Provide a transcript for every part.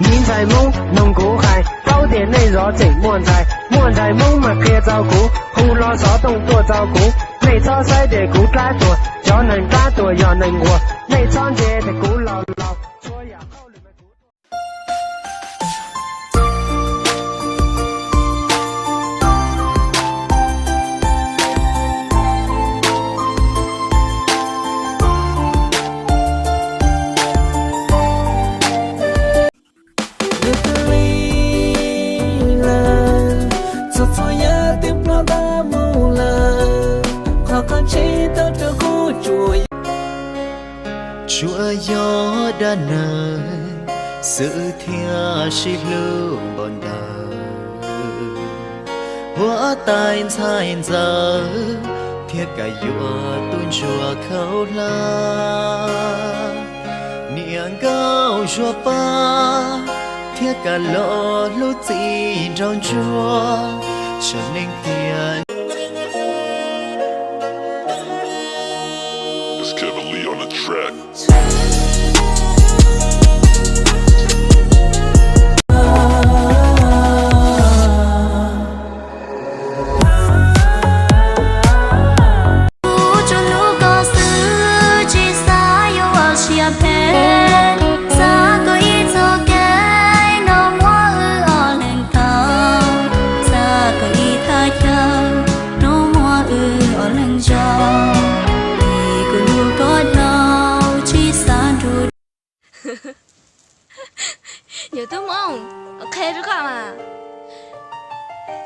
Miv ntxhais Hmoob, noog kuv hais, paub tias nej zov tseem muaj ntxhais, muaj ntxhais Hmoob mas qhia txog kuv, hu hlo xov tooj tuaj txog kuv. Nej txhob saib tias kuv dab tuag, cov neeg dab tuag yog neeg nquag. Nej txhob ntse tias kuv laus laus, txhua yam hauj lwm mas kuv tuaj. Yus twb lig lawm, txhua txhua yam twb ploj tag mus lawm, qhov koj ntsib tau rau kuv tsuas, tsuas yog dab neeg xwb thiaj sib hlub npaum ntawd. Huab tais ntxhais ntxawm thiab kam yuav tus ntsuag khaub hlab, niam nkauj zuag pab thiab kam los hlub txij nraug ntsuag, saum neeg tiag. It's Kevin Lee on the track. Kuv tsuas hlub koj xwb, tsis xav yuav ua siab phem, xav koj ib txoj kev, noj muab wb ob leeg tau, xav koj ib thaj chaw, noj muab wb ob leeg zoo, vim kuv hlub koj dhau, tsis xav nrug. Yog tub Hmoob, qhia rau koj mas,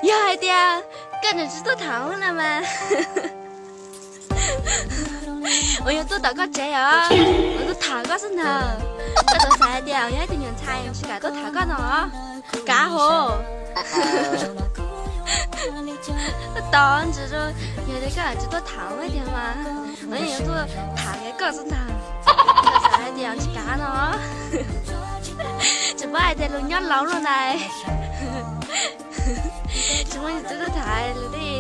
yog hais tias koj tseem tsis tuaj tham na mas, uas yog tuaj tom koj tsev os, uas tuaj tham koj xwb ntag. Koj txawm xav hais tias yog ib tug nyuam ntxhais tsis kam tuaj tham koj no, kav hauv. Koj tos ntsis, yog tias koj tsis tuaj tham tiag mas, uas yog tuaj tham kiag koj xwb ntag. Koj xav hais tias tsis kav no, tsis paub hais tias lus nyob laus luaj na, tsis muaj tus tuaj tham lus tej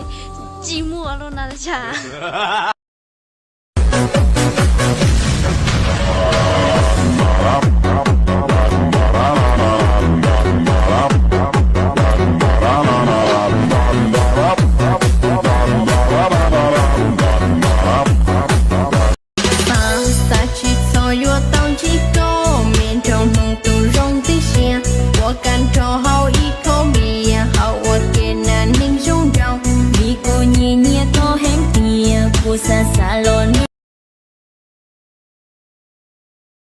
tsis muaj luaj no li cas. Xav tsis txog yuav tau ntsib koj, me nraug Hmoob tus zoo tib si, ua kab nrog